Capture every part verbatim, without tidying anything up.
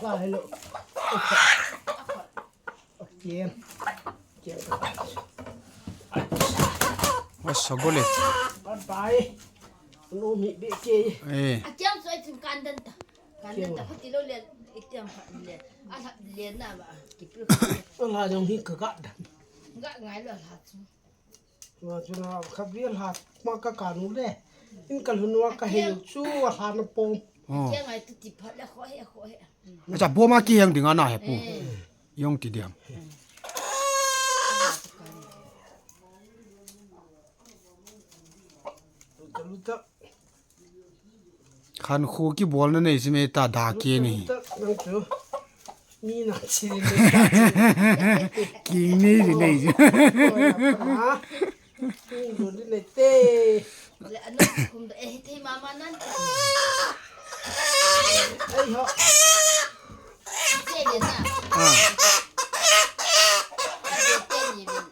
Hello. Kiang. Kiang. Wah, sagol eh. Bye bye. No mi be ke. Eh. A kiang soi chim kandan ta. Kandan ta, kiang. Khati lo le, itiam khat le. A lhap le na ba. Kipil. Ala jong hi ka ga da. Ga ngai lo la chu. Wa chu na kha bia la ma ka ka nu le. In ka lhun wa ka he chu wa la na pom. Oh. Kiang ai tu ti phat le kho he kho he. Acha, boma kiheng dinga na he pu. Eh. Yong ti diam. Khan khu kibolna nei si me ta da ke ni. Nang chu. Mi na chi ni ta. King ni ni nei si. Ha? King ni nei te. Le anu kum do eh thei mama nan. Ai ho. Che de na. Ah. Che de ni bin.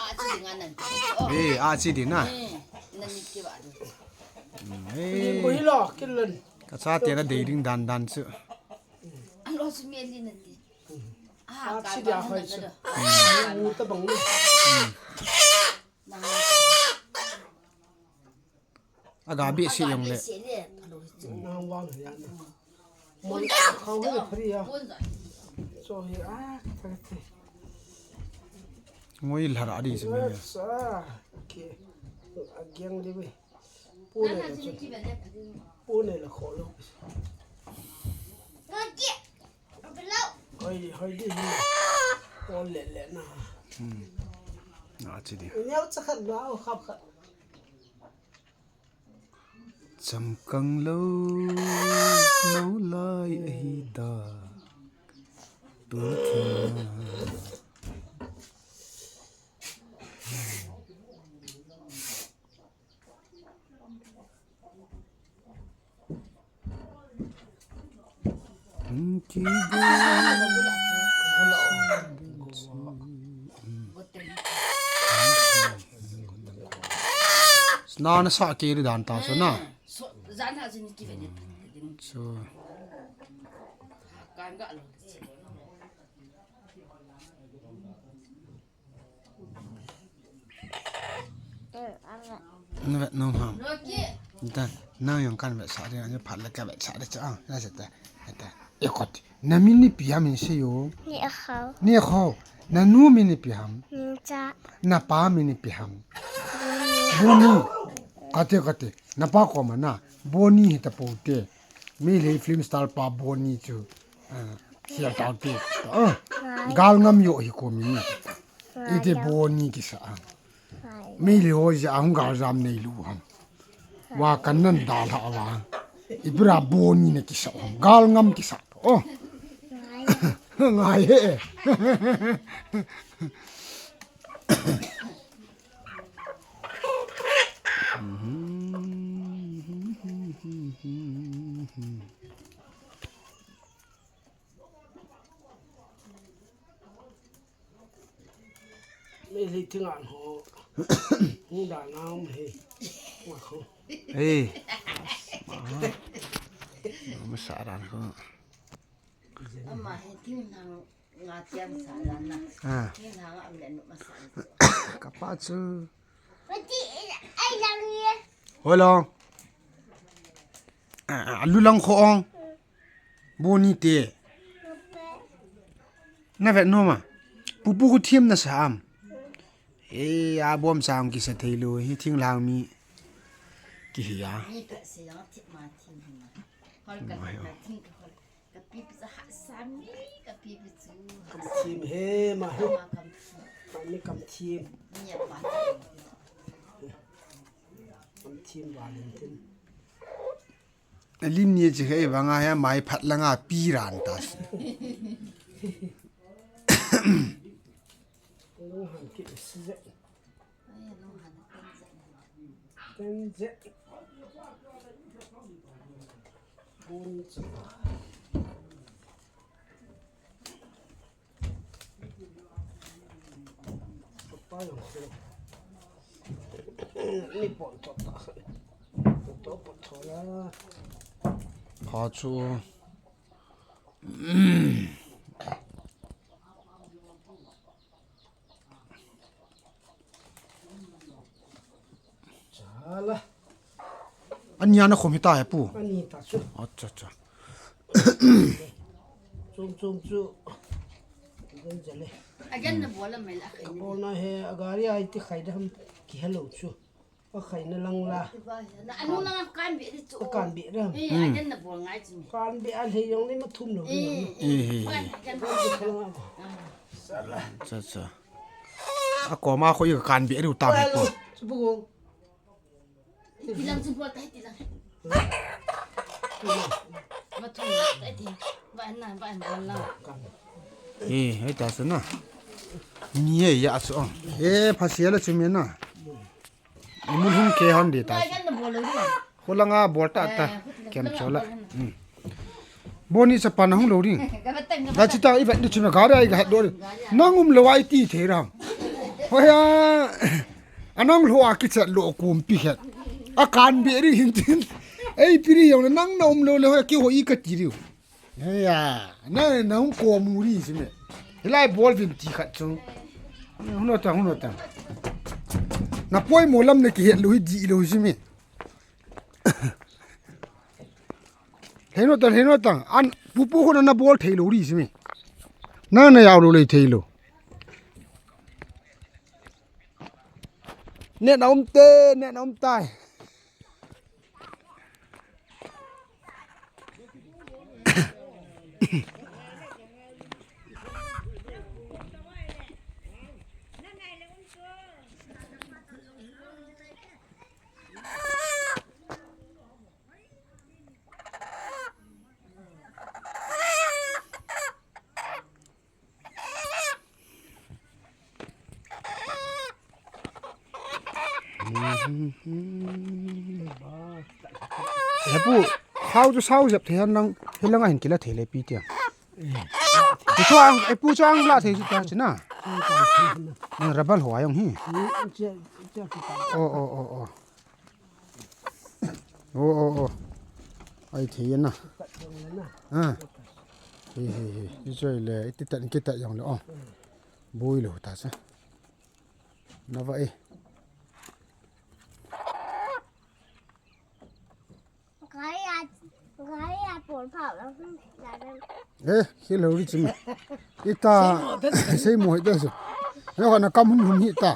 A chi dinga nan. Oh. Eh, a chi di na. Eh, nan ni ke ba. Ni mo hi lo, kin len. Ka chate na dei ding dan dan chu. An lo chu mi li na ti. Ah, a ka chi dia ba hoi na chu. Ka da. Mu ta bang ni. Na. A ga bi si yong le. Bi si le. Ka lo chu. Na wang ya na. Mo ka hoi phri ya. Pun za. So hi a ka ti. Ngoi lhara di si me. Sa. Ke. A giang di we. Pune la chu. Pune la kho lo. Hoi, hoi di hi. O le le na. Hmm. Na chi di. Neo cha khat ba o khap khat. Chamkang lo, no lai ahi ta. Tu thina. Sna na sa ke ri dan ta so na. So, zan ha zin ki ve ni. So. Kan ga lo. Na vet nom ham. Da, nang jong kan vetsah ding, ani phat le ka vetsah ding cha, na se ta, ta. E kot. Na min ipi ham in sei o. Ni a khau. Ni a khau. Na nu min ipi ham. Ni cha. Na pa min ipi ham. Boni. Kate, kate. Na pa koma na. Boni hi ta po te. Meitei film star pa Boni chu. Ah, sial tau te. Ah, gal ngam yo hi ko mi. Ite Boni kisa. Meitei ho ja hung gal jam nei lu ham. Wa kan nan dal ha wa. Ibra Boni ne kisa ham. Gal ngam kisa. Oh. Ngai he. Meitei thing an ho. Hung da na um he. Wa kho. Ei. Ma. Ma sa ran kho. Ama he thing nang nga tiam sa ran na. Ah. Thing nang am le nu ma sa. Ka pa chu. Hoi long. Ah, ah, lu long kho ong. Boni te. Na vet nom a. Pupu khu thiam na sa am. E, a bom sang kisa thei lou. Hi thing lang mi. Ki hi a. Mi pet se yang thip ma thim hi ma. Hol ka thip ma thim ka hol. Ka pipi chu hahsa mi, ka pipi chu. Kam thim he ma he. Ma kam thim. Kam ni kam thim. Ni a pa. Kam thim Valentine. Lim ni chi he vanga he mai phat langa pi ran ta si. Lung han ki si je. Ai, lung han ki je. Ken je. Bun cha. Papa yang ko. Ni pon to ta. To pon to la. Pha chu. Chala. Ania na khom hita he pu. Ani ta chu. Acha, acha. Chom chom chu. Gan jale. Ajan na bola mai la khai. Bona he agari ai ti khai da ham ki hello chu. Akhai na lang la. Na anu lang kan be di chu. Kan be ram. Eh, ajan na bol ngai chu. Kan be a lhei jong ni ma thum lo. Eh, eh. Acha, acha. A koma kho i kan be riu tam he pu. Chu pu gong. Tilang chu bol tai tilang. Ma thum tai ti. Ba na, ba na la. Eh, hei ta sana. Ni ye ya chu. Eh, phasia la chu mi na. Imun hung ke hon di ta. Khulanga bol ta ta. Kem chola. Boni chapa na hung lo ding. Da chi ta i vet ni chuna gari ai ga do. Nang um lo ai ti the ram. Hoya. Anang lo a ki chat lo kum pi khat. A kan bi ri hin tin. Ei pi ri yong nang na um lo le hoya ki ho i ka ti ri. Heya. Na na hung ko mu ri si me. Hilai bol vin ti khat chung. Hunu ta hunu ta. Na poi mo lam ne ki het lo hi di lo si me. Heno tang, heno tang. An pupu ko na bol thei lo ri si me. Na na yau lo le thei lo. Ne na um te, ne na um tai. Hepu, hau chu sau jep thei han lang, hi langa hin kila thei le pi tia. Pu chuang, e pu chuang la thei ta china. Rabal ho ayong hi. Oh, oh, oh, oh. Oh, oh, oh. Ai thei na. Ah. He, he, he. Ni choi le, iti tan kita yang le. Oh. Bui lo ta sa. Na va e. Gari a, gari a por pa la. Eh, khi lo ri chim. Ita, sei mo hita su. Yo na kam hun hun hita.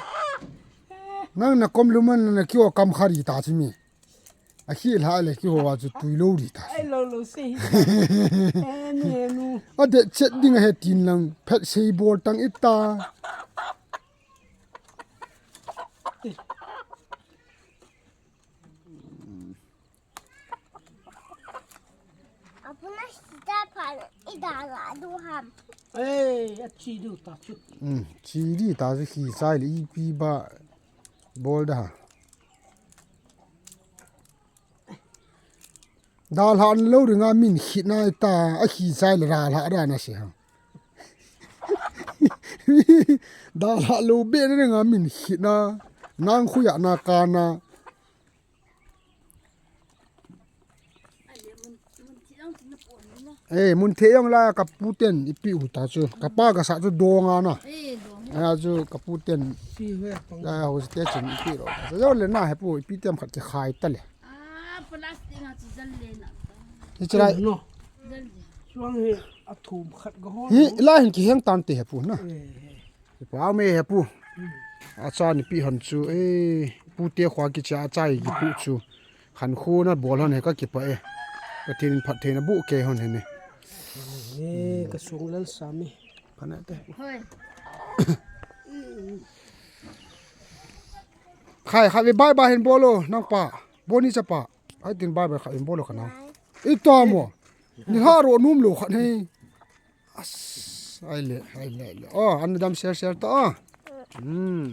Nang na kom luman na kiwa kam khari ta chimi. A khi la le kiwa chu tui lo ri ta. Ai lo lo sei. Eh, ni nu. A de chet ding he tin lang phet sei bol tang ita. Apuna sita pan idala du ham. Eh, a chi du ta chu. Hmm, chi di ta chu khi sai le ipi ba bol da. Dalhan lo ringa min khit na ta a khi sai le ra la ra na se ha. Dalha lo be ringa min khit na nang khuya na ka na. Eh, mun the yong la ka pu ten ipi u ta chu. Ka pa ka sa chu dong a na. Eh, dong. A chu ka pu ten. Si he pang. La ho te chun ipi lo. Sa yo le na hepu ipi tem khat ki khai ta le. Ah, plastic a chu jal le na. Ni chira. No. Jal le. Chuang he a thum khat ga ho. Hi la hin ki heng tan te hepu na. Eh, eh. Kipa me hepu. Acha ni pi hon chu, eh, pu te khwa kicha acha i kipu chu. Khan khu na bol hon he ka kipa e. Pathen in phattheina bu ke hon he ne. Eh, ka sung lal sami. Phana te. Hoi. Khai, khai, bye bye hin bolo, nang pa. Boni chapa. Ai tin bye bye khai hin bolo kana. Ita mo. Ni ha ro num lo khat he. As, ai le, ai le, ai le. Oh, an dam share share ta. Hmm.